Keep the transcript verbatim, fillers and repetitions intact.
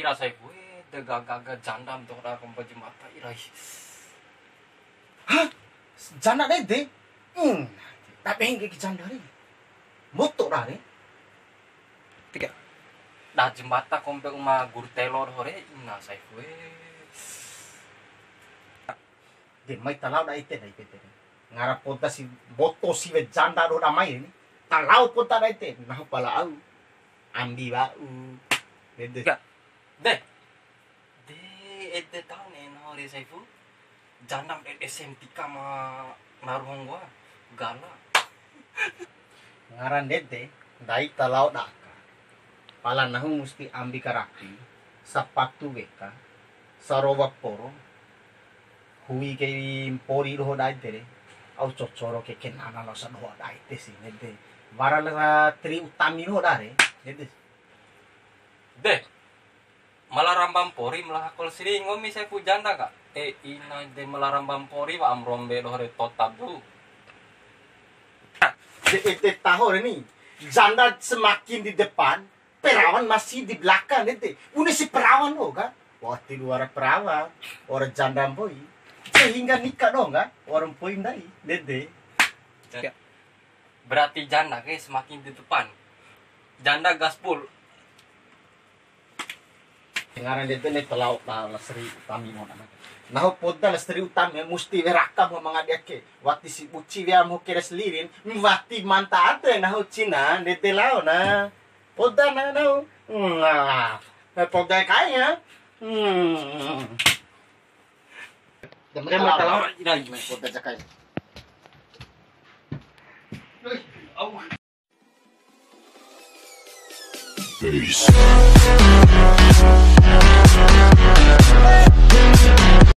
Ina Saifu, de gaga-gaga janda ma doho da kombi jambata ira. Hah? Janda ndede? Hmm, da bengke ke janda re. Mboto da re. Tiga. Da jambata kombi uma guru telo doho re, ina Saifu. De mai ta lao da ede, da ede. Ngara poda si mboto siwe janda doho da mai ni. Ta lao poda da ede, nahu pala au. Ambi wa'u. Ndede. Tiga. De. De, ede tau ne nahu re Saifu. Janda ma ede S M T K ma naru honggoa. Gala. Ngara ndede, ndai ta lao da aka. Pala nahu musti ambi karapi, sapatu weka, sarowa poro, hui kai mpori doho da ede re. Au cocoro ke kenana lao sadoho da ede si, ndede. Wara la Tri Utami doho da re, ndede. De. Mala ramba mpori, mala hakol siri, ngomi Saifu janda ka? E ina de, mala ramba mpori, wa am rombe doho re tota bu. De ede taho re ni. Janda semakin di depan, perawan masih di belakang, ndede. Bune si perawan lo ka? Wati wara perawan, wara janda mpoi. Sehingga nikah dong ka? Wara mpoi ndai, ndede. Jan-, berarti janda ke semakin di depan. Janda gaspol. Ngara ndede ne ta lao ta la Sri Utami mona. Nahu poda la Sri Utami musti wea raka mo mangadi ake. Wati si buci wea mo kere selirin, wati manta ade nahu cina, ndede lao na. Poda na nahu. Nah, poda kai ya. Hmm. Dia mau ta lao. Poda jakai.